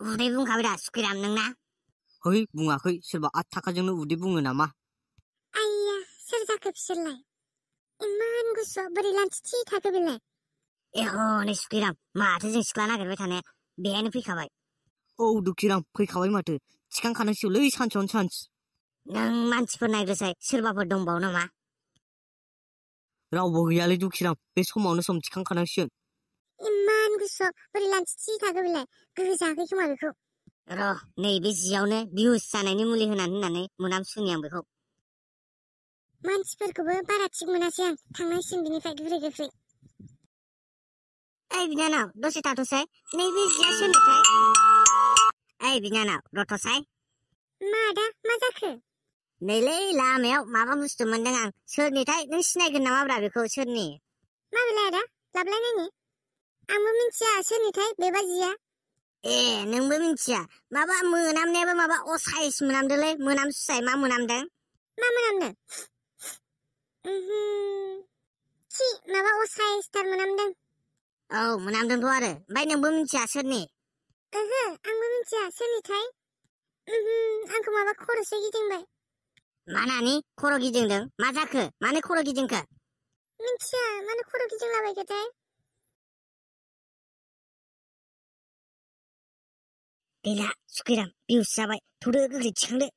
उदै बुंखाबाय दा सुखिराम नोंना? है बुङाखै सोरबा 8 थाखाजोंनो उदै बुङो नामा? आइया सोर जाखो बिसोरलाय? इमान गुसुआव बोरै लान्थि थाखो बेलाय? ए हनै सुखिराम माथो जों सिख्ला नागिरबाय थानाया बेहायनो फैखाबाय। औ दुखिराम फैखाबाय माथो थिखांखानांसिगौलै सानसेयावनो सान्स। नों मानसिफोर नायग्रोसाय सोरबाफोर दंबावो नामा? रावबो गैयालै दुखिराम बे समावनो सम थिखांखानांसिगोन। इमान गुसुआव बोरै लान्थि थाखो बेलाय? गोजाखै खोमा बेखौ। र' नैबे जियावनो बिहुस जानायनि मुलि होनानै मोनामसुनि आं बेखौ। मानसिफोरखौबो बारा थिग मोनासै आं थांनांसिगोन बिनिफ्राय गुरै गोख्रै। ओइ बिनानाव दसे थाथ'साय नैबे जिया सोरनिथाय? ओइ बिनानाव रथ'साय। मा आदा मा जाखो? नैलै लामायाव माबा बुस्थु मोनदों आं सोरनिथाय नों सिनायगोन नामाब्रा बेखौ सोरनि? मा बेलाय आदा लाबलायनायनि? आंबो मिन्थिया सोरनिथाय बेबा जिया। ए नोंबो मिन्थिया माबा मोनामनायाबो माबा असाइस मोनामदोंलै मोनामसुसाय मा मोनामदों? मा मोनामदों? खि माबा असाइसथार मोनामदों। औ मोनामदोंथ' आरो ओमफ्राय नोंबो मिन्थिया सोरनि? ओहो आंबो मिन्थिया सोरनिथाय। आंखौ माबा खर'सो गिदिंबाय। मा नानि खर' गिदिंदों मा जाखो मानो खर' गिदिंखो? मिन्थिया मानो खर' गिदिंलाबायखोथाय। गैला सुखिराम बिहुस जाबाय थौदो गोख्रै थिखांदो।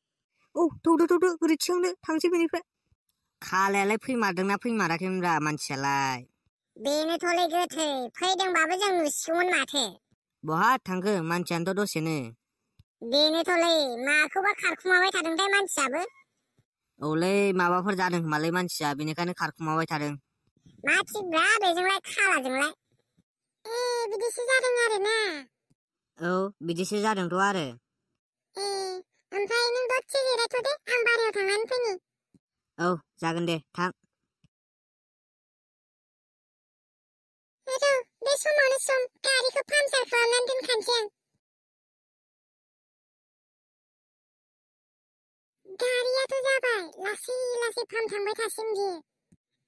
औ थौदो गोख्रै थिखांदो थांसै बेनिफ्राय। खालायालाय फैमारदोंना फैमाराखैमोनब्रा मानसियालाय? बेनोथ'लै गोथै फैदोंबाबो जों नुसिगौमोन माथो। बहा थांखो मानसियानोथ' दसेनो। बेनोथ'लै माखौबा खारखुमाबाय थादोंथाय मानसियाबो। औलै माबाफोर जादों खोमालै मानसिया बेनिखायनो खारखुमाबाय थादों। मा थिगब्रा बेजोंलाय खालाजोंलाय? ए बिदिसो जादों आरोना? औ बिदिसो जादोंथ' आरो। ए ओमफ्राय नों दसे जिरायथ' दे आं बारियाव थांनानै फैनि। औ जागोन दे थां। बे समावनो सम गारिखौ पामचार खालामनानै दोनखानोसै आं। गारियाथ' जाबाय लासै लासै फाम थांबाय थासिम बियो।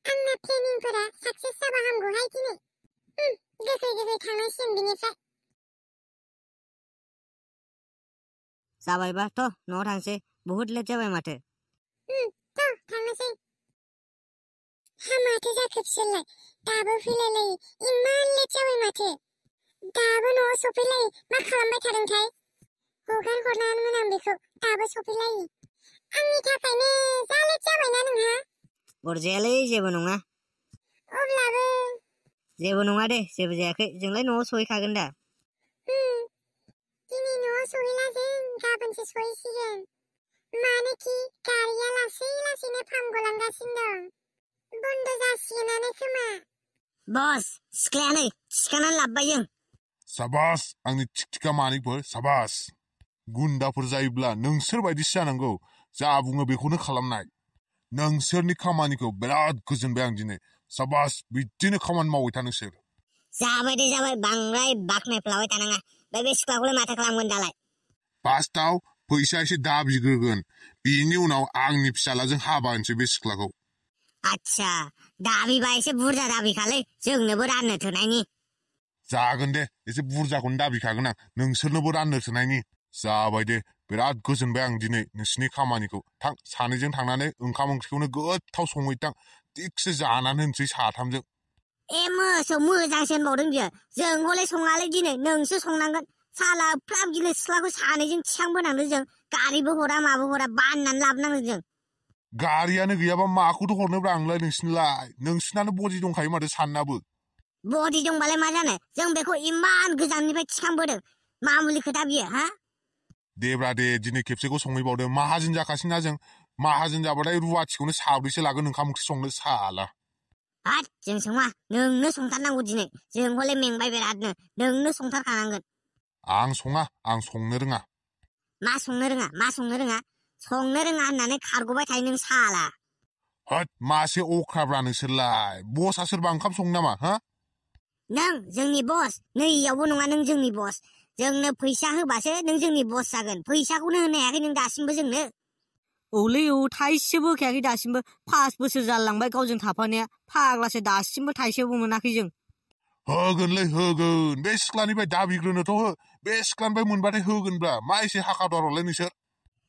आंना प्लेनिंफोरा साक्सेस जाबा हामगौहाय दिनै। गोख्रै थांनांसिगोन बिनिफ्राय। जाबायबाथ' न'आव थांसै बहुद लेट जाबाय माथो। थ' थांनोसै। माथो जाखो बिसोरलाय दाबो फैलायलायो इमान लेट जाबाय माथो। दाबो न'आव सफैलायो मा खालामबाय थादोंथाय? हगार हरनाङामोन आं बेखौ दाबो सफैलायो। आंनि थाखायनो जा लेट जाबायना नोंहा? अरजायालै जेबो नङा। अब्लाबो जेबो नङा दे जेबो जायाखै जोंलाय न'आव सहैखागोन दा। दिनै न'आव सहैला जों गाबोनसो सहैसिगोन। मानोखि गारिया लासै लासैनो फाम गलांगासिनो दं। बन्द जासिगोनानो खोमा। बस सिख्लाया नै थिखांनानै लाबोबाय जों। साबास आंनि थिखथिखा मानिकफोर साबास। गुन्दाफोर जायोब्ला नोंसोर बायदिसो जानांगौ जा बुङो बेखौनो खालामनाय। नोंसोरनि खामानिखौ बिराद गोजोनबाय आं दिनै। साबास बिदिनो खामानि मावबाय था नोंसोर। जाबाय दे जाबाय बांद्राय बाख्नायफ्लाबाय थानाङा। बे सिख्लाखौलाय माथो खालामगोन दालाय? फार्स्टआव फैसा एसे दाबिग्रोगोन बिनि उनाव आंनि फिसालाजों हाबा होनोसै बे सिख्लाखौ। आच्छा दाबिबा एसे बुरजा दाबिखालै जोंनोबो राननो थोनायनि। जागोन दे एसे बुरजाखौनो दाबिखागोन आं नोंसोरनोबो राननो थोनायनि। जाबाय दे बिराद गोजोनबाय आं दिनै नोंसिनि खामानिखौ। थां सानैजों थांनानै ओंखाम ओंख्रिखौनो गोथाव संहैथां थिगसे जानानै होनोसै साथामजों। ए मोसौ मोजांसो होनबावदों बियो। जों हले सङालै दिनै नोंसो संनांगोन। साला फ्लाब गिलिर सिख्लाखौ सानैजों थिखांबोनांदों जों गारिबो हरा माबो हरा बाननानै लाबोनांदों जों। गारियानो गैयाबा माखौथो हरनोब्रा आंलाय नोंसिनोलाय। नोंसिनानो बदि दंखायो माथो साननाबो। बदि दंबालाय मा जानो जों बेखौ इमान गोजाननिफ्राय थिखांबोदों मामुलि खोथा बियो हा? देब्रा दे दिनै खेबसेखौ संहैबावदो माहाजोन जाखासिना जों। माहाजोन जाबाथाय रुवाथिखौनो साब्रैसो लागोन ओंखाम ओंख्रि संनो साला। हाथ जों सङा नोंनो संथारनांगौ दिनै। जों हले मेंबाय बिरादनो नोंनो संथारखानांगोन। आं सङा आं संनो रोङा। मा संनो रोङा मा संनो रोङा? संनो रोङा होननानै खारग'बाय थायो नों साला। होद मासे अख्राब्रा नोंसोरलाय। बसआ सोरबा ओंखाम सङो नामा हा? नों जोंनि बस? नैयावबो नङा नों जोंनि बस। जोंनो फैसा होबासो नों जोंनि बस जागोन। फैसाखौनो होनो हायाखै नों दासिमबो जोंनो। औलै औ थाइसेबो होखायाखै दासिमबो 5 बोसोर जालांबाय गावजों थाफानाया फाग्लासो दासिमबो थाइसेबो मोनाखै जों। होगोनलै होगोन बे सिख्लानिफ्राय दाबिग्रोनोथ' हो बे सिख्लानिफ्राय मोनबाथाय होगोनब्रा मा एसे हाखादारलै नोंसोर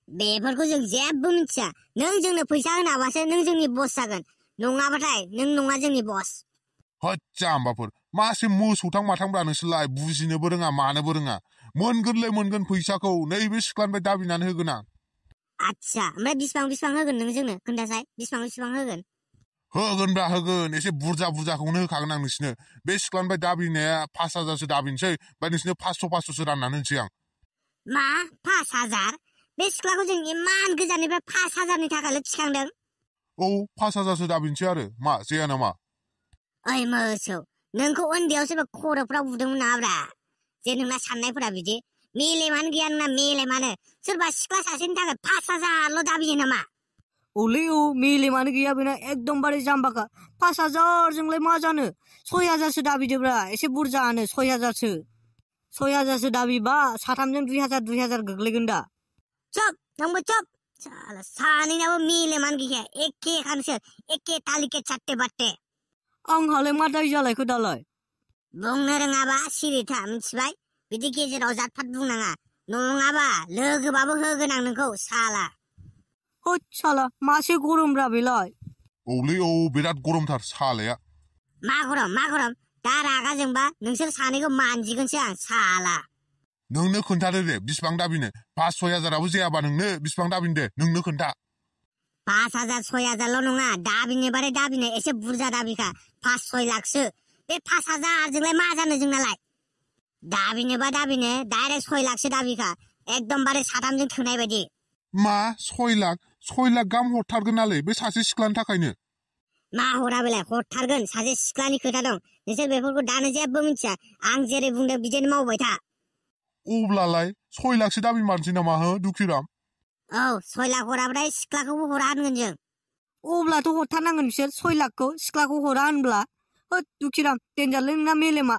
बेफोरखौ जों जेबो मिथिया नों जोंनो फैसा होनो हाबासो नों जोंनि बस जागोन नङाबाथाय नों नङा जोंनि बस होद जाम्बाफोर मासे मोसौथां माथांब्रा नोंसोरलाय बुजिनोबो रोङा मानोबो रोङा मोनगोनलै मोनगोन फैसाखौ नैबे सिख्लानिफ्राय दाबिनानै होगोन आं आच्छा ओमफ्राय बिसिबां होगोन नों जोंनो खोन्थासाय बिसिबां होगोन होगोनब्रा होगोन एसे बुरजाखौनो होखागोन आं नोंसिनो बे सिख्लानिफ्राय दाबिनाया 5,000सो दाबिनोसै ओमफ्राय नोंसिनो 500 राननानै होनोसै आं मा 5,000 बे सिख्लाखौ जों इमान गोजाननिफ्राय 5,000नि थाखायल' थिखांदों औ 5,000सो दाबिनोसै आरो मा जाया नामा ओइ मोसौ नोंखौ उन्दैयाव सोरबा खर'फ्राव बुदोंमोन नामाब्रा जे नोंना साननायफोरा बिदि मेलेमानो गैया नोंना मेलेमानो सोरबा सिख्ला सासेनि थाखाय 5,000ल' दाबियो नामा औलै औ मेलेमानो गैया बेना एकदमबारे जाम्बाखा 5,000जोंलाय मा जानो 6,000सो दाबिदोब्रा एसे बुरजानो 6,000सो दाबिबा साथामजों 2,000 गोग्लैगोन दा चुप नोंबो चुप सानैनाबो मेलेमानो गैया एखे खानोसो एखे तालिके चाट्टे बाट्टे आंहालाय मा दाय जालायखो दालाय बुंनो रोङाबा सिरि था मिथिबाय बिदि गेजेराव जातफात बुंनाङा नङाबा लोगोबाबो होगोन आं नोंखौ साला होद साला मासे गरमब्रा बेलाय औलै औ बिराद गरमथार सालाया मा गरम दा रागा जोंबा नोंसोर सानैखौ मानजिगोनसो आं साला नोंनो खोन्थादो दे बिसिबां दाबिनो 5,000-6,000आबो जायाबा नोंनो बिसिबां दाबिनो दे नोंनो खोन्था 5,000 6,000ल' नङा दाबिनो दाबिनो एसे बुरजा दाबिखा 5-6 लाखसो बे 5,000जोंलाय मा जानो जोंनालाय दाबिनोबा दाबिनो डाइरेक्ट 6 लाखसो दाबिखा एकदमबारे साथामजों थोनाय बायदि मा 6 लाख गाहाम हरथारगोन नालै बे सासे सिख्लानि थाखायनो मा हरा बेलाय हरथारगोन सासे सिख्लानि खोथा दं नोंसोर बेफोरखौ दानो जेबो मिथिया आं जेरै बुंदों बिदिनो मावबाय था अब्लालाय 6 लाखसो दाबि मारनोसै नामा हो दुखिराम औ 6 लाख हराबाथाय सिख्लाखौबो हरा होनगोन जों अब्लाथ' हरथारनांगोन बिसोर 6 लाखखौ सिख्लाखौ हरा होनब्ला होद दुखिराम देनजारलै नोंना मेलेमा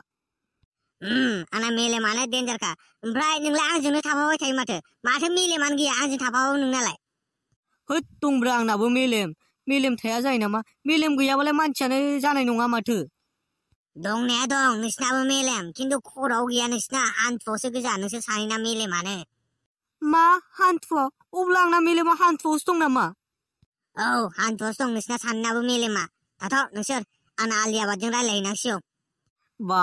आंना मेलेमानो देन्जारखा ओमफ्राय नोंलाय आंजोंनो थाफाबाय थायो माथो मेलेमानो गैया आंजों थाफाबाबो नोंनालाय होद दंब्रा आंनाबो मेलेम थाया जायो नामा मेलेम गैयाबालाय मानसियानो जानाय नङा माथो दंनाया दं नोंसिनाबो मेलेम खिन्थु खर'आव गैया नोंसिना हान्थुआवसो गोजा नोंसोर सानैना मेलेमानो मा हान्थुआव अब्ला आंना मेलेमा हान्थुआवसो दं नामा औ हान्थुआवसो दं नोंसिना सानैनाबो मेलेमा थाथ' नोंसोर आंना आलियाबादजों रायलायहैनांसिगौ बा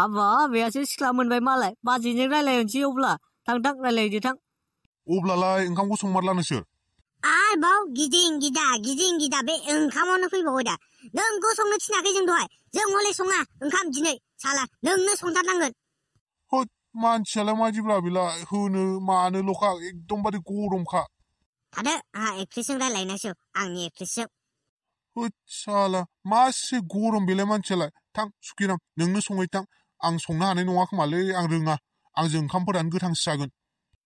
बेयासो सिख्ला मोनबाय मालाय बाजैजों रायलायनोसै अब्ला थां रायलायदो थां अब्लालाय ओंखामखौ संमारला नोंसोर आरोबाव गिदिं गिदा बे ओंखामावनो फैबावो दा नोंखौ संनो थिनाखै जों दहाय जों हले सङा ओंखाम दिनै साला नोंनो संथारनांगोन होद मानसियालाय मादिब्रा बेलाय होनो मानोल'खा एकदमबारे गरमखा थादो आंहा एक्ट्रेसजों रायलायनांसिगौ आंनि एक्ट्रेसजों होद साला मासे गरम बेलाय मानसियालाय थां सुखिराम नोंनो संहै थां आं संनो हानाय नङा खोमालै आं रोङा आंजों ओंखामफोरानो गोथांसो जागोन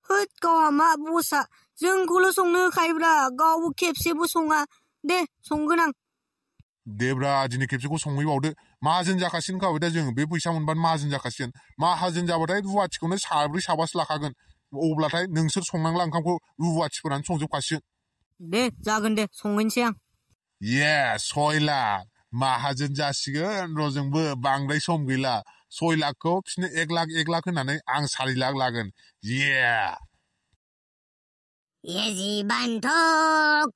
होद गावहा मा बसा जोंखौल' संनो होखायोब्रा गावबो खेबसेबो सङा दे संगोन आं देब्रा दिनै खेबसेखौ संहैबावदो माहाजोन जाखासिगोन खाबाय दा जों बे फैसा मोनबानो माहाजोन जाखासिगोन माहाजोन जाबाथाय रुवाथिखौनो 4-5 लाखागोन अब्लाथाय नोंसोर संनांला ओंखामखौ रुवाथिफोरानो संजोबखासिगोन दे जागोन दे संहैनोसै आं 6 लाख माहाजोन जासिगोन र' जोंबो बांद्राय सम गैला 6 लाखखौ बिसोरनो 1 लाख होनानै आं 4 लाख लागोन ये जीवन तो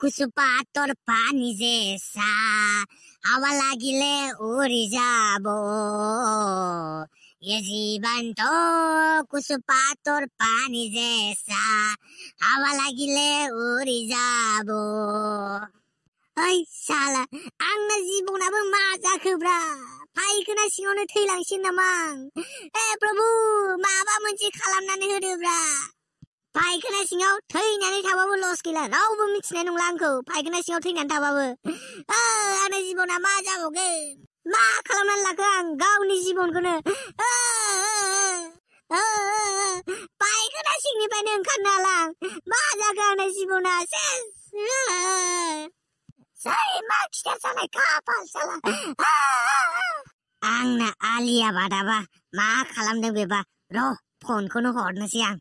कुछ पातर पानी जैसा हावा लागिले उड़ी जाबो ये जीवन तो कुछ पातर पानी जैसा हावा लागिले उड़ी जाबो ओइ साला आंना जिबनाबो मा जाखोब्रा फायखोना सिङावनो थैलांसिन नामा ए प्रभु माबा मोनसे खालामनानै होदोब्रा फायखोना सिङाव थैनानै थाबाबो लस गैला रावबो मिथिनाय नंला आंखौ फायखोना सिङाव थैनानै थाबाबो आंनि जिबना मा जाबावगोन मा खालामनानै लाखो आं गावनि जिबनखौनो फायखोना सिंनिफ्रायनो ओंखारनो हाला मा जाखो आंनि जिबना सेस मा खिथेर जानाय खाफाल साला आंना आलिया बादाबा मा खालामदों बेबा र' फनखौनो हरनोसै आं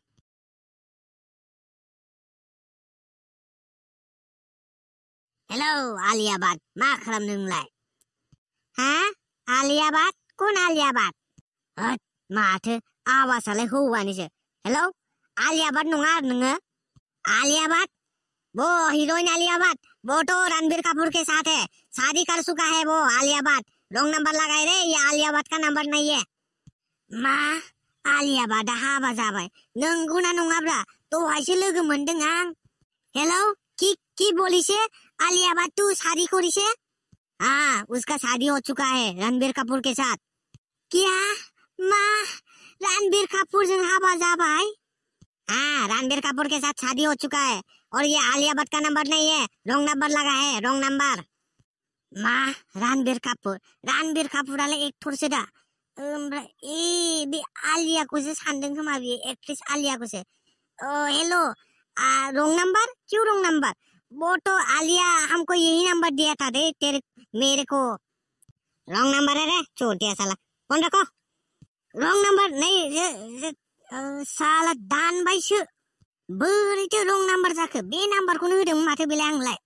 हेलौ आलियाबाद मा खालामदों नोंलाय हा आलियाबाद कोन आलियाबाद होद माथो आवाजालाय हौवानिसो हेलौ आलिया भाट नङा आरो नोङो आलिया भाट वो हीरोइन आलिया भाट वो तो रणबीर कपूर के साथ है शादी कर चुका है वो आलिया भाट रॉन्ग नंबर लगाए रे ये आलिया भाट का नंबर नहीं है मा आलिया भाटआ हाबा जाबाय नंगौना नङाब्रा दहायसो लोगो मोनदों आं हेलौ की बोलिसे आलिया भाट तू शादी करिसे हाँ उसका शादी हो चुका है रणबीर कपूर के साथ क्या माँ रणबीर कपूर से हाबा जाबाय हाँ रणबीर कपूर के साथ शादी हो चुका है और ये आलिया भट्ट का नंबर नहीं है रॉन्ग नंबर लगा है रॉन्ग नंबर माँ रणबीर कपूरालाय एक्टरसो दा ए बे आलियाखौसो सानदों खोमा बे एक्ट्रेस आलियाखौसो हेलो रॉन्ग नंबर क्यों रॉन्ग नंबर वो तो आलिया हमको यही नंबर दिया था दे तेरे मेरे को रॉन्ग नंबर है रे चोटिया साला फोन रखो रॉन्ग नंबर नहीं साला दानबायसो बोरैथो रॉन्ग नंबर जाखो बे नाम्बारखौनो होदोंमोन माथो बेलाय आंलाय